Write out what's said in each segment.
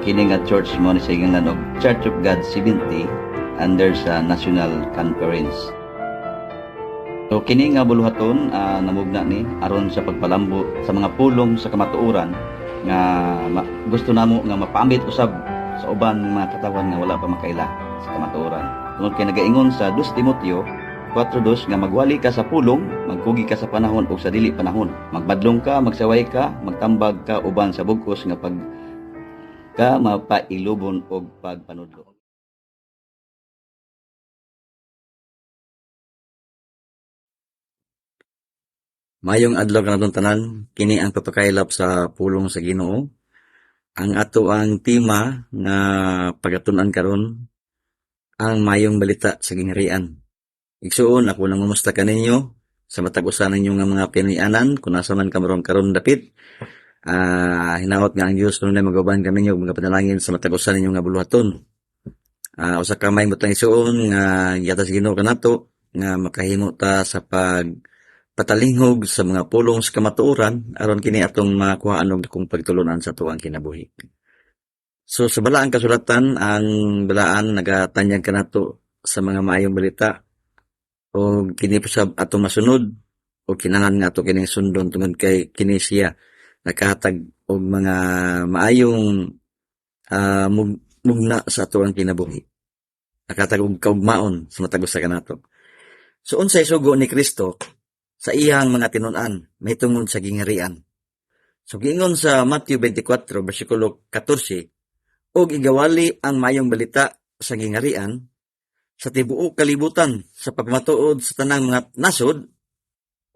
Kini nga church mo ni siya giingnan og Church of God 70 under sa National Conference. So kini nga buluhaton namugna ni aron sa pagpalambo sa mga pulong sa kamatuoran nga gusto namo nga mapaambit usab sa uban mga katawhan nga wala pa makaila sa kamatuoran. Tungod kay nagaingon sa 2 Timoteo 4:2 nga magwali ka sa pulong, magkugi ka sa panahon ug sa dili panahon. Magbadlong ka, magsaway ka, magtambag ka uban sa bugkos nga pag ka mapailubon og pagpanudlo. Maayong adlaw kanatong tanan, kini ang pagpakaylap sa pulong sa Ginoo. Ang ato ang tema nga pagatun-an karon, ang maayong balita sa gingharian. Igsuon, ako nang mamusta kaninyo sa matag usa ninyo nga mga pinay-anan kung asa man kamarong karon dapit. Hinaot nga ang Dios kanunay mag-uban kaninyo ug magapanalangin sa matag usa ninyo nga buluhaton. Usa ka maayong butang, igsuon, nga gihatag sa Ginoo kanato nga makahimo ta sa pag patalinghog sa mga pulong sa kamatuoran aron kini atong makuhaan og dakong pagtulunan sa atuang kinabuhi. So sa balaang kasulatan, ang balaan nagatanyag kanato sa mga maayong balita o kini usab atong masunod o kinahanglan nga ato kining sundon tungod kay kini siya nakahatag og mga maayong mugna sa atuang kinabuhi. Nakahatag og kaugmaon sa matag usa kanato. So unsay sugo ni Kristo sa iyang mga tinun-an mahitungod sa gingharian? So giingon sa Matthew 24 bersikulo 14, "Og igawali ang maayong balita sa gingharian sa tibuok kalibutan sa pagmatuod sa tanang mga nasod,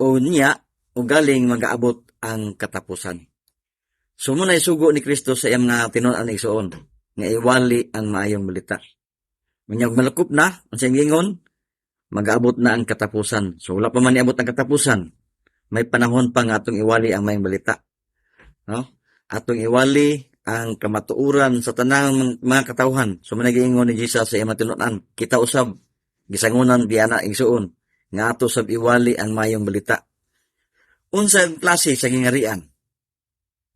o niya o galing magaabot ang katapusan." So mao nay sugo ni Kristo sa iyang mga tinun-an, igsuon, nga iwali ang maayong balita. Unya malakop na, ang siyang giingon, magaabot na ang katapusan. So wala pa man niabot ang katapusan. May panahon pa nga atong iwali ang maayong balita. No? Atong iwali ang kamatuoran sa tanang mga katawhan. So mao giingon ni Jesus sa iyang tinun-an, kita usab gisangunan biana, igsuon, nga ato sab iwali ang maayong balita. Unsa ang klase sa gingarian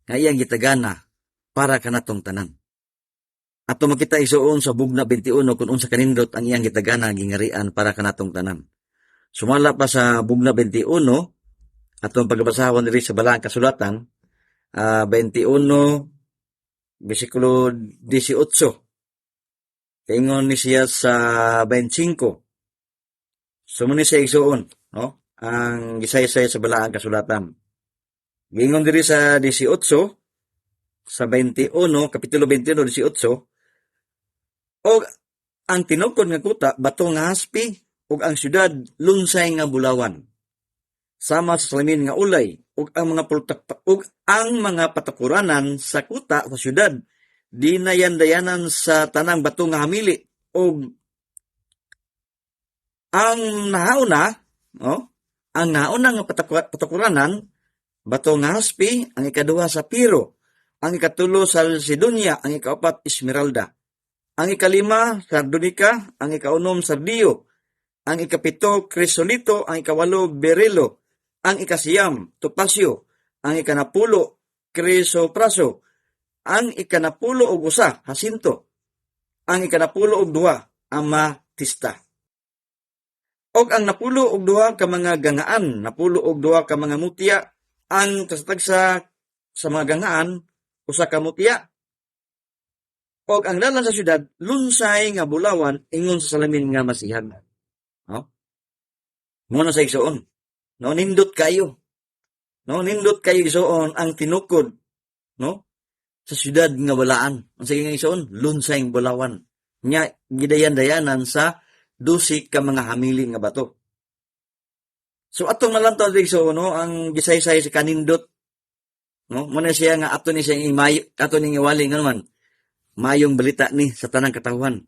nga iyang gitagana para kanatong tanan? Ato makita, igsuon, sa Bugna 21 kung unsa kanindot ang iyang gitagana gingarian para kanatong tanan. Sumala pa sa Bugna 21, atong pagbasahon diri sa balaang kasulatan, 21 bersikulo 18. Kaingon ni siya sa 25. So mao ni siya, igsuon, no? Ang gisaysay sa balaang kasulatan. Giingon diri sa 18 sa 21, kapitulo 21, 18, "Og ang tinukod nga kuta bato nga haspi, ug ang syudad lunsay nga bulawan sama sa salamin nga ulay, ug ang mga pultak ug ang mga patakuranan sa kuta, sa syudad, dinayandayanan sa tanang bato nga hamili, ug ang nahauna, no, ang nauna nga patakuranan bato nga haspi, ang ikaduha sapiro, ang ikatulo salsidonya, ang ikaapat esmeralda, ang ikalima sardonika, ang ikaunom sardio, ang ikapito krisolito, ang ikawalo berilo, ang ikasiyam topasyo, ang ikanapulo krisopraso, ang 91 hasinto, ang 92 amatista. Og ang 92 ka mga gangaan, 92 ka mga mutya, ang tagsa sa mga gangaan usa ka mutya. Og ang dalan sa syudad lunsay nga bulawan ingon sa salamin nga masihag." No? Mao na sa, igsuon. No, nindot kayo. No, nindot kayo, igsuon, ang tinukod, no? Sa syudad nga balaan. Ang sige nga, igsuon, lunsay nga bulawan. Nya gidayan-dayanan sa 12 ka mga hamili nga bato. So atong malantaw diri, igsuon, no, ang gisaysay sa kanindot, no? Mao na siya nga ato ni siya imayo, ato ning iwali nga naman maayong balita ni sa tanang katawhan.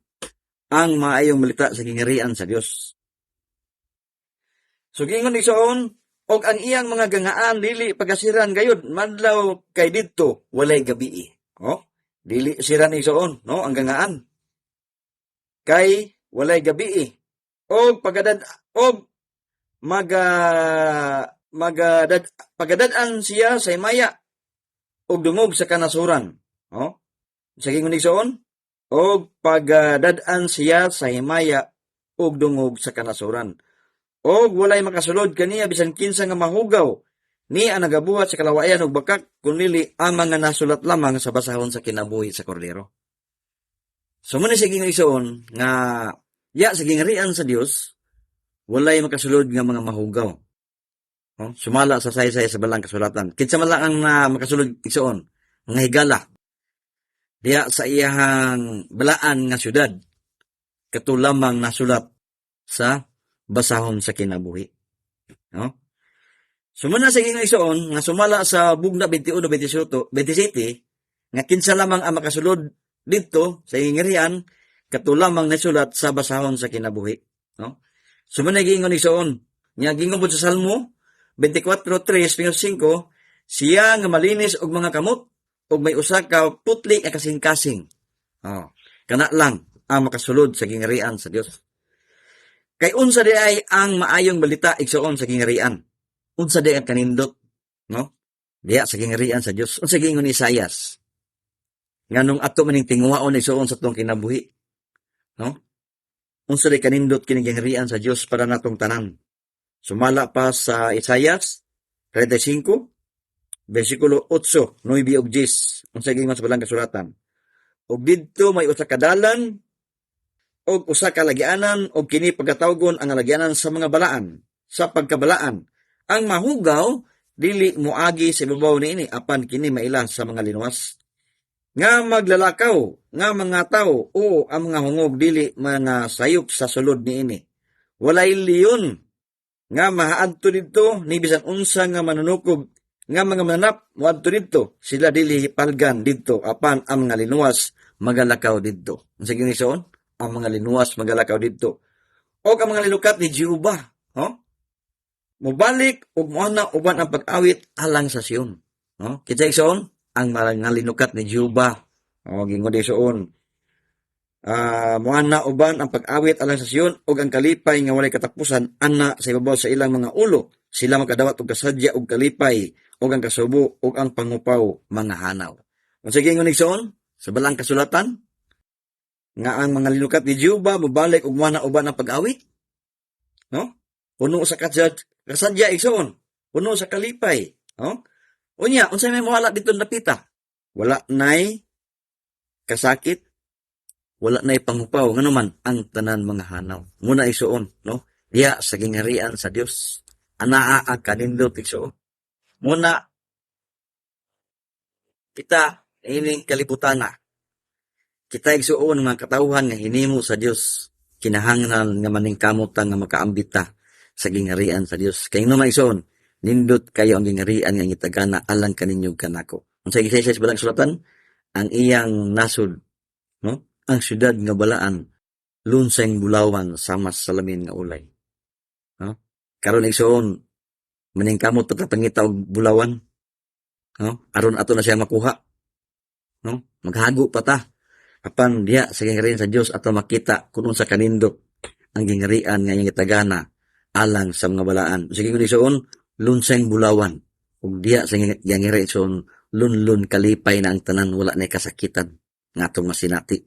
Ang maayong balita sa gingarian sa Dios. So giingon ni igsuon, "Og ang iyang mga gangaan dili pagasiran gayud madlaw, kay didto walay gabi." Oh, dili siran, igsuon, no, ang gangaan. Kay walay gabi. Og pagadad og maga magadad pagadad-an siya sa himaya og dungog sa kanasuran. Oh. Sa gingon, igsoon, og pagadad-an siya sa himaya ug dungog sa kanasuran. Og walay makasulod kaniya bisan kinsa nga mahugaw ni ang nagabuhat sa kalawayan ug bakak, kun dili ang mga nasulat lamang sa basahon sa kinabuhi sa Kordero. So mao ni siya gingon, igsoon, nga ya sa gingarian sa Dios walay makasulod nga mga mahugaw. No? Sumala sa saysay sa Balaang Kasulatan. Kinsa man lang ang makasulod, igsoon, mga higala diya sa iyahang balaan nga syudad, kato lamang nasulat sa basahon sa kinabuhi. No? So mao na sa gingon, igsoon, nga sumala sa Bugna 21 27 27 nga kinsa lamang ang makasulod didto sa gingarian, kato lamang nasulat sa basahon sa kinabuhi. No? So mao na giingon, igsoon, nga gingon pod sa Salmo 24:3 5, siya nga malinis og mga kamot ug may usa ka putli nga kasing-kasing. Oh, kana lang ang makasulod sa gingarian sa Dios. Kay unsa diay ang maayong balita, igsoon, sa gingarian? Unsa diay ang kanindot, no? Diya sa gingarian sa Dios. Unsa giingon ni Isayas? Nganong ato maning tinguhaon, igsoon, sa atong kinabuhi, no? Unsa diay kanindot kini gingarian sa Dios para natong tanan? Sumala pa sa Isayas 35 versikulo 8, 9 ug 10. Unsa giingon sa Balaang Kasulatan? "Ug didto may usa ka dalan ug usa ka alagianan, ug kini pagatawgon ang alagianan sa mga balaan, sa pagkabalaan. Ang mahugaw dili moagi sa ibabaw niini, apan kini maila sa mga linuwas nga maglalakaw nga mga tawo, o ang mga hungog dili mga sayop sa sulod niini. Walay leon nga mahaadto didto, ni bisan unsa nga manunukob nga mga mananap moadto didto. Sila dili hipalgan didto, apan ang mga linuwas magalakaw didto." Unsa giingon, igsoon? Ang mga linuwas magalakaw didto. Og ang mga linukat ni Jehova, no? Mobalik ug moana uban ang pag-awit alang sa Sion. No? Kita, igsoon, ang mga linukat ni Jehova. O gingon igsoon. Moana uban ang pag-awit alang sa Sion, ug ang kalipay nga walay katapusan ana sa ibabaw sa ilang mga ulo. Sila makadawat og kasadya og kalipay, ug ang kasubo ug ang pangupaw mga hanaw. Unsa giingon, igsoon, sa Balaang Kasulatan? Nga ang mga linukat ni Jehova mobalik ug moana uban ang pag-awit. No? Puno sa kasadya, igsoon. Puno sa kalipay, no? Unya, unsa may mawala didto dapita? Wala nay kasakit, wala nay pangupaw, ngano man ang tanan mga hanaw. Mao na, igsoon, no? Diya sa gingarian sa Dios. Anaa ang kanindot, igsoon. Mao na kita ining kalibutan na. Kita, igsoon, mga katawhan nga hinimo sa Dios, kinahanglan nga maningkamot ta nga makaambit ta sa gingarian sa Dios. Kay ngano man, igsoon, nindot kayo ang gingarian nga gitagana alang kaninyo kanako. Unsa gisaysay sa Balaang Kasulatan? Ang iyang nasod, no? Ang syudad nga balaan, lunseng bulawan sama sa salamin nga ulay. No? Karon, igsoon, maningkamot pa ta pangita og bulawan. No? Aron ato na siya makuha. No? Maghago pa ta. Apan diha sa gingarian sa Dios ato makita kung unsa kanindot ang gingarian nga iyang gitagana alang sa mga balaan. Sige ko, igsoon, lunseng bulawan. Ug diha sa gingarian, igsoon, lunlun kalipay na ang tanan, wala na kasakitan nga atong masinati.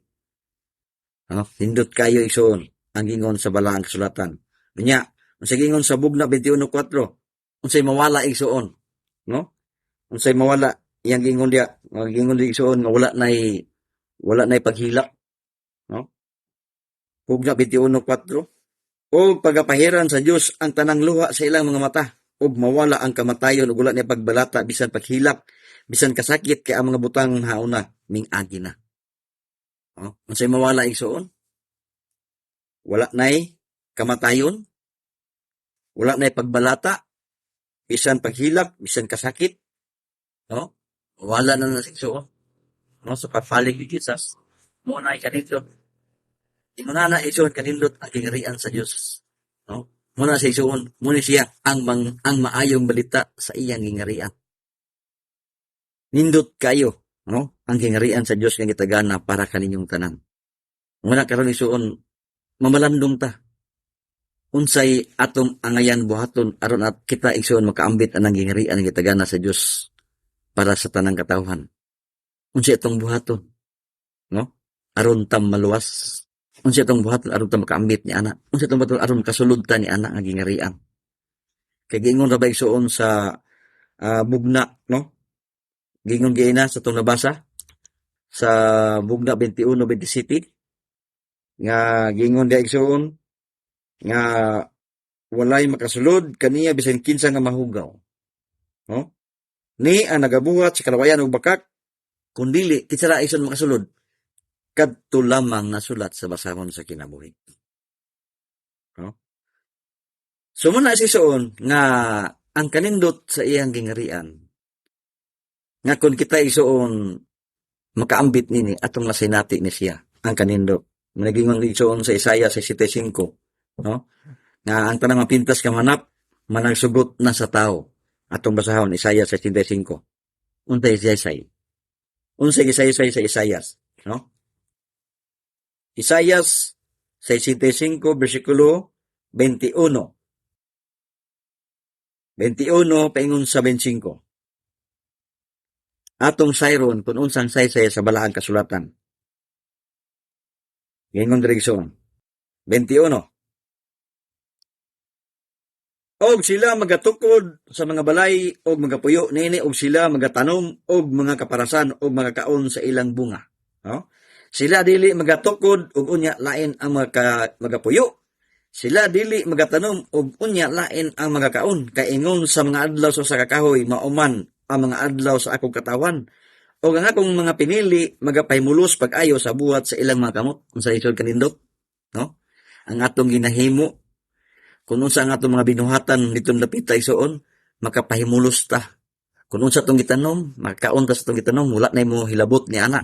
No? Nindot kayo, igsoon, ang gingon sa Balaang Kasulatan. Unya, unsa gingon sa Bugna 21:4? Unsay mawala, igsoon? No? Unsay mawala? Iyang gingon diya, nga gingon di, igsoon, nga wala nay paghilak. No? Bugna 21:4. "O pagapahiran sa Dios ang tanang luha sa ilang mga mata, ug mawala ang kamatayon, ug wala niya pagbalata, bisan paghilak, bisan kasakit, kay ang mga butang hauna ming-agi na." Oh, unsay mawala, igsoon? Wala nay kamatayon, wala nay pagbalata, bisan paghilak, bisan kasakit. No? Wala na na igsoon. No, sa pagbalik ni Jesus, mao na kanindot. Ingon na, igsoon, kanindot ang gingarian sa Dios. No? Mao na siya, igsoon, mao na siya ang maayong balita sa iyang gingarian. Nindot kayo, no? Ang gingarian sa Dios nga gitagana para kaninyong tanan. Mao na karon, igsoon, mamalandong ta. Unsay atong angayan buhaton aron at kita, igsoon, makaambit anang gingarian nga gitagana sa Dios para sa tanang katawhan? Unsay atong buhaton? Aron ta maluwas. Unsa atong buhaton aron ta makaambit ni ana? Unsa atong buhaton aron makasulod ta ni ana nga gingarian? Kay giingon ra ba, igsuon, sa mugna, no? Giingon giina sa atong nabasa sa Mugna 21:27 nga giingon diha, igsuon, nga walay makasulod kaniya bisan kinsa nga mahugaw. No? Ni ang nagabuhat sa kalawayan ug bakak. Kun dili, kinsa ra, igsoon, makasulod? Kadto lamang nasulat sa basahon sa kinabuhi. No? So muna si igsoon nga ang kanindot sa iyang gingarian nga kung kita, igsuon, makaambit nini, atong masinati ni siya ang kanindot. Nagingon, igsuon, sa Isaiah 65, no, nga ang tanang mapintas nga manap managsugot na sa tao. Atong basahon Isaiah 65. Unsay Isaiah? Unsay Isaiah sa Isaiah, no? Isaiah 65 bersikulo 21. 21 paingon sa 25. Atong sayron kung unsang saysay sa balaang kasulatan. Gingon diri, igsoon. 21. Og sila magatukod sa mga balay og magapuyo niini, og sila magatanom og mga kaparasan og magakaon sa ilang bunga. No? Sila dili magatukod og unya lain ang magapuyo. Sila dili magatanom og unya lain ang magakaon, kay ingon sa mga adlaw sa usa ka kahoy, mauman ang mga adlaw sa akong katawhan. Og ang akong mga pinili magapahimulos pag-ayo sa buhat sa ilang mga kamot. Unsa, isod, kanindot? No? Ang atong ginahimo, kung unsa ang atong mga binuhatan ditong dapita, igsuon, makapahimulos ta. Kung unsa atong gitanom, makaon ta sa atong gitanom, wala na mo hilabot ni ana.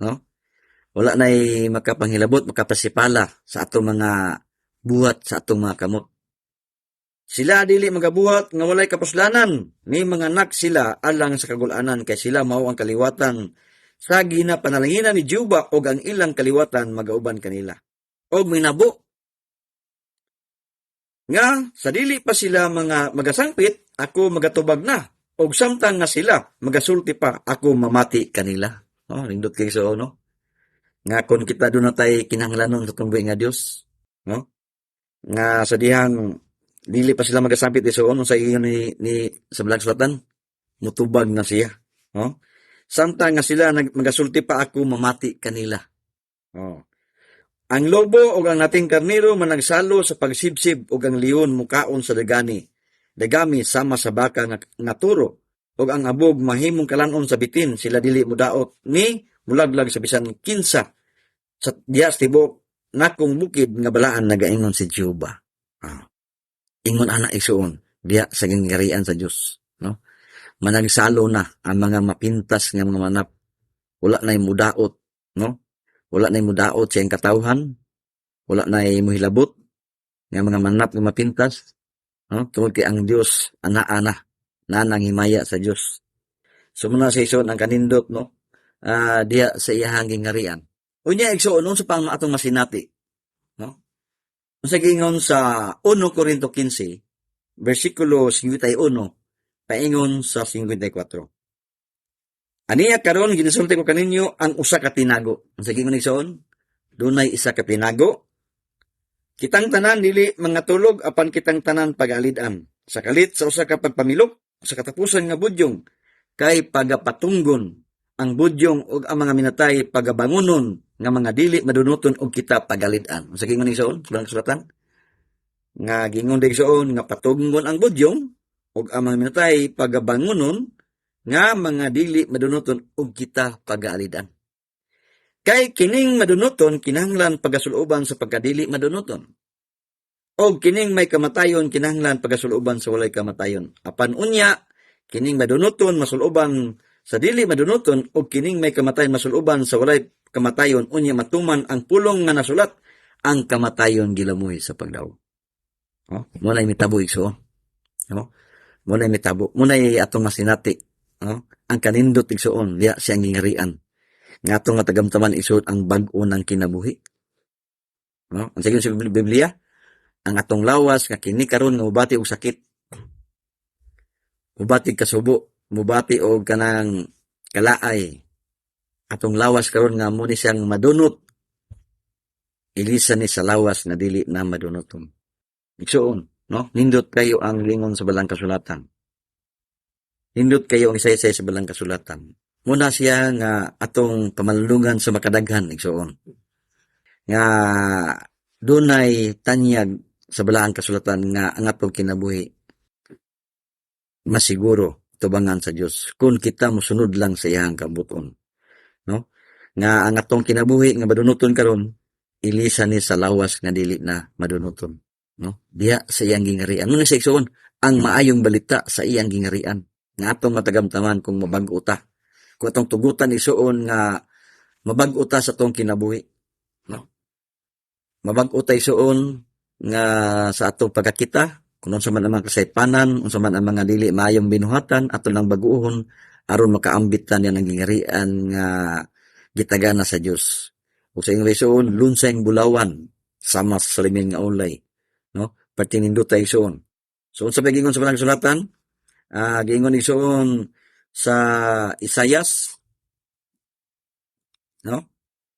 No? Wala na makapanghilabot, makapasipala sa atong mga buhat sa atong mga kamot. Sila dili magabuhat nga walay kapuslanan, ni mga anak sila alang sa kagulanan, kay sila mao ang kaliwatan sa ginapanalanginan ni Jehova ug ang ilang kaliwatan magauban kanila. Og minabo nga sa dili pa sila mga magasangpit, ako magatubag na, ug samtang nga sila magasulti pa, ako mamati kanila. Oh, nindot kay so, no? Nga kung kita duna tay kinahanglanon sa atong nga Dios, no? Nga sa dihang dili pa sila magasampit, igsoon, sa iyo ni sa balaang kasulatan, mutubag na siya, no? Samtang nga sila magasulti pa, ako mamati kanila. Oh. Ang lobo ug ang nating karnero managsalo sa pagsibsib, ug ang leon mukaon sa dagani. Dagami sama sa baka nga turo, ug ang abog mahimong kalanon sa bitin. Sila dili mudaot ni mulaglag sa bisan kinsa sa diha sa tibuok nakong bukid nga balaan, nagaingon si Jehova. Ah. Ingon ana, igsuon, diha sa gingarian sa Dios, no? Managsalo na ang mga mapintas nga mga manap. Wala na mudaot, no? Wala na mudaot sa iyang katawhan. Wala na muhilabot nga mga manap nga mapintas, no? Tungod kay ang Dios anaa na, nanang himaya sa Dios. So muna sa igsoon ang kanindot, no? Diha sa iyahang gingarian. Unya, igsoon, unsa pang atong masinati, no? Unsa giingon sa 1 Corinto 15 bersikulo 51 paingon sa 54? Aniya karon ginasulti ko kaninyo ang usa ka tinago. Unsa giingon, igsoon? Dunay isa ka tinago. Kitang tanan dili mangatulog, apan kitang tanan pag-alid-an. Sa kalit sa usa ka pagpamilok, sa katapusan nga budyong, kay pagapatunggon ang budyong ug ang mga minatay pagabangunon nga mga dili madunuton, og kita pagalid-an. Unsa giingon, igsoon? Sa kasulatan? Nga giingon, igsoon, nga patunggon ang budyong ug ang mga minatay pagabangunon nga mga dili madunuton, ug kita pagaalid-an. Kay kining madunuton kinahanglan pagasuloban sa pagkadili madunuton. Og kining may kamatayon kinahanglan pagasuloban sa walay kamatayon. Apan unya kining madunuton masuloban sa dili madunuton, og kining may kamatayon masuloban sa walay kamatayon, unya matuman ang pulong nga nasulat, "Ang kamatayon gilamoy sa pagdaog." Oh, mo na mitabo, igsoon. No? Mo na mitabo. Mo na atong masinati. No? Ang kanindot, igsoon, diya siyang gingarian. Nga atong matagamtaman, igsoon, ang bag-o ng kinabuhi. No? Ang sige sa Biblia, ang atong lawas nga kini karon nga mubati og sakit, mubati kasubo, mubati og kanang kalaay. Atong lawas karon nga mo ni siyang madunot, ilisan ni sa lawas nga dili na madunoton. Igsuon, no? Nindot kayo ang lingon sa balang kasulatan. Nindot kayo ang isaysay sa balang kasulatan. Muna siya nga atong pamalungan sa makadaghan, igsuon. Nga dunay tanyag sa balaang kasulatan nga ang atong kinabuhi masiguro tubangan sa Dios kung kita mosunod lang sa iyang kabubut-on, no? Nga ang atong kinabuhi nga madunuton karon, ilisan ni sa lawas nga dili na madunuton, no? Diha sa iyang gingarian. Muna sa, igsuon, ang maayong balita sa iyang gingarian nga atong matagamtaman kung mabag-o ta, kung atong tugutan, igsuon, nga mabag-o ta sa atong kinabuhi, no? Mabag-o ta, igsuon, nga sa atong pagkakita, kung unsa man ang mga kasaypanan, unsa man ang mga dili maayong binuhatan, ato lang baguhon aron makaambit ta niya ng gingarian nga gitagana sa Dios. Ug sa ingon, igsuon, lunsay bulawan sama sa salamin nga ulay, no? Perti nindot, igsuon. So unsa pa gingon sa balang kasulatan? Giingon, igsuon, sa Isayas, no?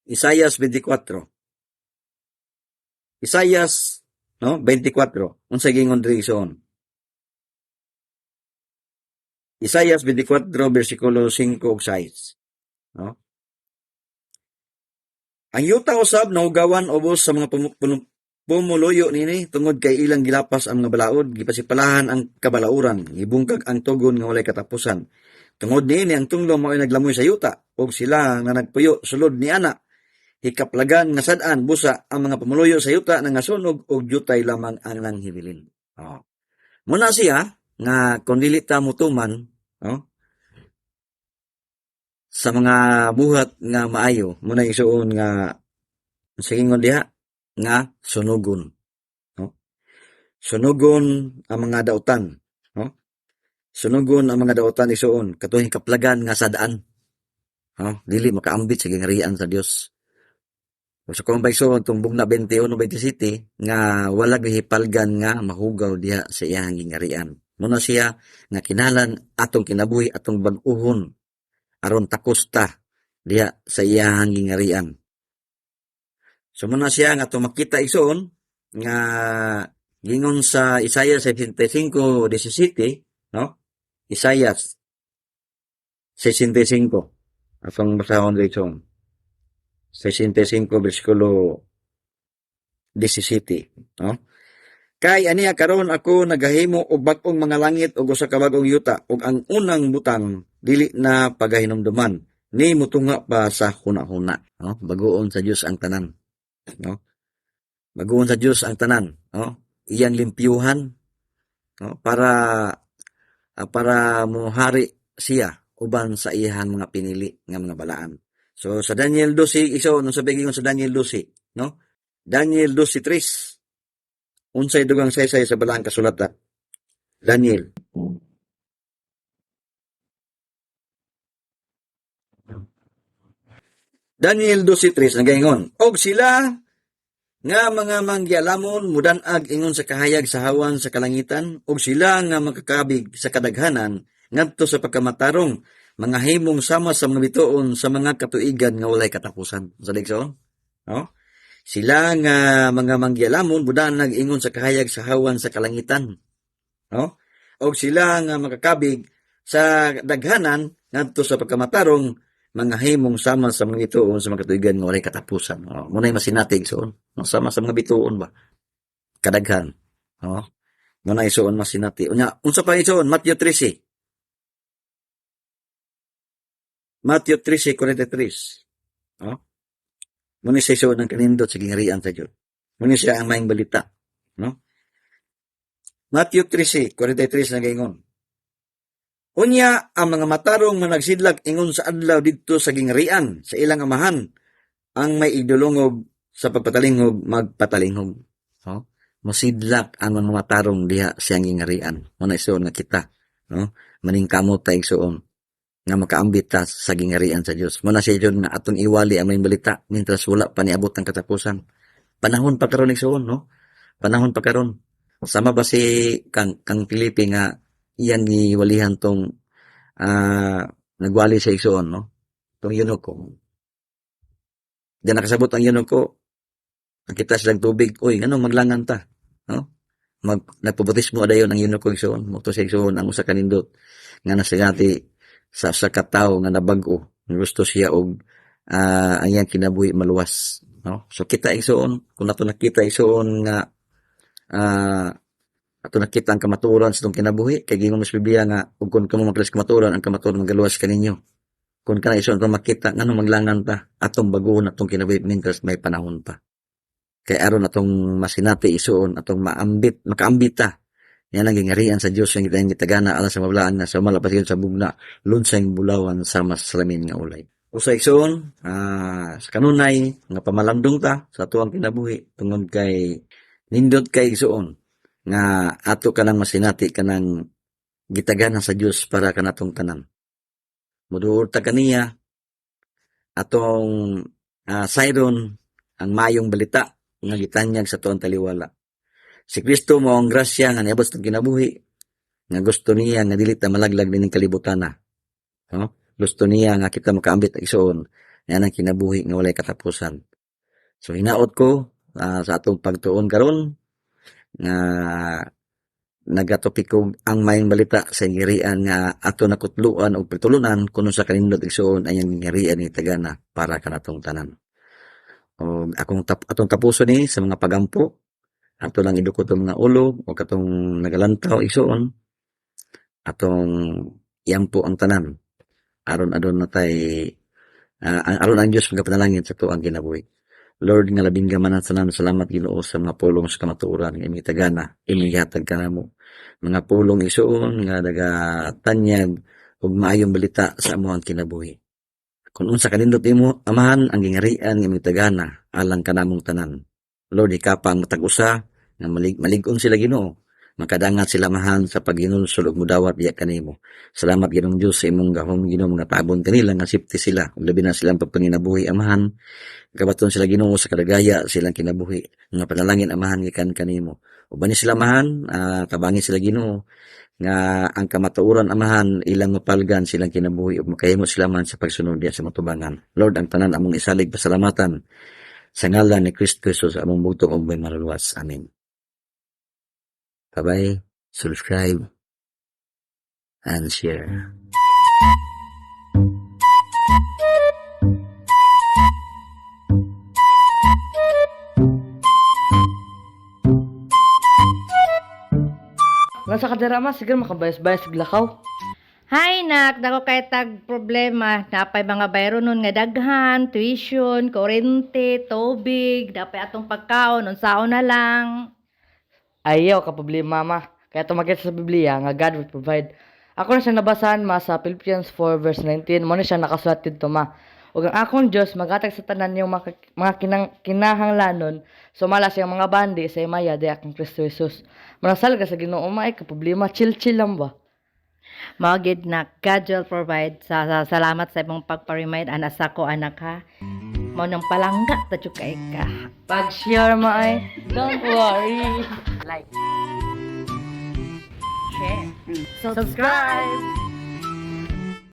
Isayas 24. Isayas, no? 24. Unsa gingon diri, igsuon? Isayas 24 bersikulo 5 ug 6, no? Ang yuta usab nahugawan ubos sa mga pumuluyo nini tungod kay ilang gilapas ang mga balaod, gipasipalahan ang kabalauran, gibungkag ang tugon nga walay katapusan. Tungod niini ang tunglo mao'y naglamoy sa yuta ug sila nga nagpuyo sulod niana. Hikaplagan nga sad-an busa ang mga pumuluyo sa yuta nangasunog ug jutay lamang ang nanghibilin. Oh. Muna siya nga kung dili ta mutuman, no, sa mga buhat nga maayo, muna, igsuon, nga sa ingon diha nga sunugon, no? Sunugon ang mga dautan, no? Sunugon ang mga dautan, igsuon, katong kaplagan nga sadaan, no? Dili makaambit sa gingarian sa Dios. Sa kung ba, igsuon, tong bugna 21 27 nga wala gihipalgan nga mahugaw diha sa iyang gingarian. Muna siya nga kinahanglan atong kinabuhi atong bag-uhon aron takos ta diha sa iyang gingarian. So muna siya nga atong makita, igsuon, nga gingon sa Isaiah 65:17, no? Isaiah 65. Atong basahon dito. 65 bersikulo 17, no? Kay aniya karon ako nagahimo og bag-ong mga langit ug usa ka bag-ong yuta, ug ang unang butang dili na pagahinumduman ni mutunga pa sa huna-huna, no? Baguon sa Dios ang tanan, no? Baguon sa Dios ang tanan, no? Iyang limpyuhan, no? Para mohari siya uban sa iyang mga pinili nga mga balaan. So sa Daniel 12 iso nung sabi sa Daniel 12, no? Daniel 12:3. Unsay dugang saysay sa balaang kasulatan? Daniel. Daniel 12:3 nagaingon, "Og sila nga mga manggialamon mudan-ag ingon sa kahayag sa hawan sa kalangitan, ug sila nga makakabig sa kadaghanan ngadto sa pagkamatarong mga himong sama sa mga bituon sa mga katuigan nga walay katapusan." Sa igsoon? No? Sila nga mga manggialamon mudan-ag ingon sa kahayag sa hawan sa kalangitan. No? Og sila nga makakabig sa daghanan ngadto sa pagkamatarong mga himong sama sa mga bituon sa mga katuigan nga walay katapusan. Oh, muna'y masinati, igsoon. No, sama sa mga bituon ba? Kadaghan. No? Muna, igsoon, masinati. Unya, unsa pa, igsoon? Matthew 13. Matthew 13:43. No? Muna siya, igsoon, ang kanindot sa gingarian sa Dios. Muna siya ang maayong balita. No? Matthew 13:43 nagaingon, "Unya ang mga matarong nga nagsidlak ingon sa adlaw didto sa gingarian sa ilang amahan. Ang may igdulungog sa pagpatalingog magpatalingog." No? Mosidlak ang mga matarong diha sa iyang gingarian. Muna, igsoon, nga kita, no? Maningkamot ta, igsoon, nga makaambit ta sa gingarian sa Dios. Muna siya yun nga atong iwali ang maayong balita mientras wala pa niabot ang katapusan. Panahon pa karon, igsoon, no? Panahon pa karon. Sama ba si kang Felipe nga iyang giwalihan tong nagwali sa igsoon, no? Tong eunuko. Diyan nakasabot ang eunuko. Nakita silang tubig. Uy, nganong maglangan ta? No? Nagpabautismo dayon ang eunuko, igsoon. Mao to siya, igsoon, ang usa ka nindot nga nasinati sa usa ka tawo nga nabag-o. Gusto siya og ang iyang kinabuhi maluwas, no? So kita, igsoon, kung nato nakita, igsoon, nga ato nakita ang kamatuoran sa atong kinabuhi, kay giingon sa Biblia nga ug kung kamo makilala sa kamatuoran, ang kamatuoran magaluwas kaninyo. Kung kana, igsoon, kung makita, nganong maglangan ta? Atong baguhon atong kinabuhi mientras may panahon pa. Kay aron atong masinati, igsoon, atong maambit, makaambit ta. Yan ang gingarian sa Dios nga gitagana alang sa mablaan nga sa malapas sa bugna, lunsay bulawan sama sa salamin nga ulay. Usa, igsoon, sa kanunay nga pamalandong ta sa atuang kinabuhi tungod kay nindot kay, igsoon, nga ato kanang masinati kanang gitagana sa Dios para kanatong tanan. Muduol ta kaniya, atong sayron ang mayong balita nga gitanyag sa tuang taliwala. Si Kristo mao ang grasya nga niabot sa atong kinabuhi nga gusto niya nga dili ta malaglag nining kalibutan na. No? Gusto niya nga kita makaambit, igsoon, nga ang kinabuhi nga walay katapusan. So hinaot ko sa atong pagtuon karon nga nagatopik og ang mayong balita sa gingharian nga ato nakutluan og pitulunan kuno sa kanindot, igsoon, ay ang gingharian ni tagana para kanatong tanan. O atong tapuson ni sa mga pagampo, ato lang idukot ang mga ulo o katong nagalantaw, igsoon, atong iampo ang tanan aron aduna tay aron ang Dios magapanalangin sa atuang kinabuhi. Lord nga labing gamanan sa tanan, salamat, Ginoo, sa mga pulong sa kamatuoran nga imong tagana, imong gihatag kanamo. Mga pulong, igsoon, nga nagatanyag og maayong balita sa among kinabuhi. Kung unsa kanindot imo Amahan ang gingarian nga imong tagana alang kanamong tanan. Lord, hikapa ang matag usa nga malig-on sila, Ginoo. Makadangat sila, Amahan, sa paghinulsol ug mudawat diya kanimo. Salamat, Ginoong Dios, sa imong gahom, Ginoo, mga tabon kanila nga safety sila. Ug labi na silang pagpanginabuhi, Amahan. Kabaton sila, Ginoo, sa kadagaya silang kinabuhi. Nga panalangin, Amahan, gikan kanimo. Uban ni sila, Amahan, tabangi sila, Ginoo, nga ang kamatuoran, Amahan, ilang mapalgan silang kinabuhi ug makahimo sila man sa pagsunod diya sa matubangan. Lord, ang tanan among isalig pasalamatan sa ngalan ni Kristo Jesus, among bugtong ug manluluwas. Amen. Bye-bye, subscribe, and share. Nasa kadira, ma, sige makabayas-bayas og lakaw. Hay nak, dako kay tag problema, napay mga bayronon nga daghan, tuition, kuryente, tubig, napay atong pagkaon, unsaon na lang. Ayaw ka problema, ma. Kaya tumakit sa Biblia nga God will provide. Ako na siya nabasahan, ma, sa Philippians 4 verse 19, mo na siya nakasulat didto, ma. Ug ang akong Dios maghatag sa tanan niyong mga kinahanglanon sumala sa iyang mga bandi sa himaya diha kang Kristo Jesus. Manasal ka sa Ginoo, ma, ay ka problema, chill chill lang ba. Mao gid na God will provide. Salamat sa imong pagpa-remind ana sa ko, anak, ha. Mao nang palangga ta jud kay ka. Pag-share, ma, ay, don't worry. Like, share, Subscribe.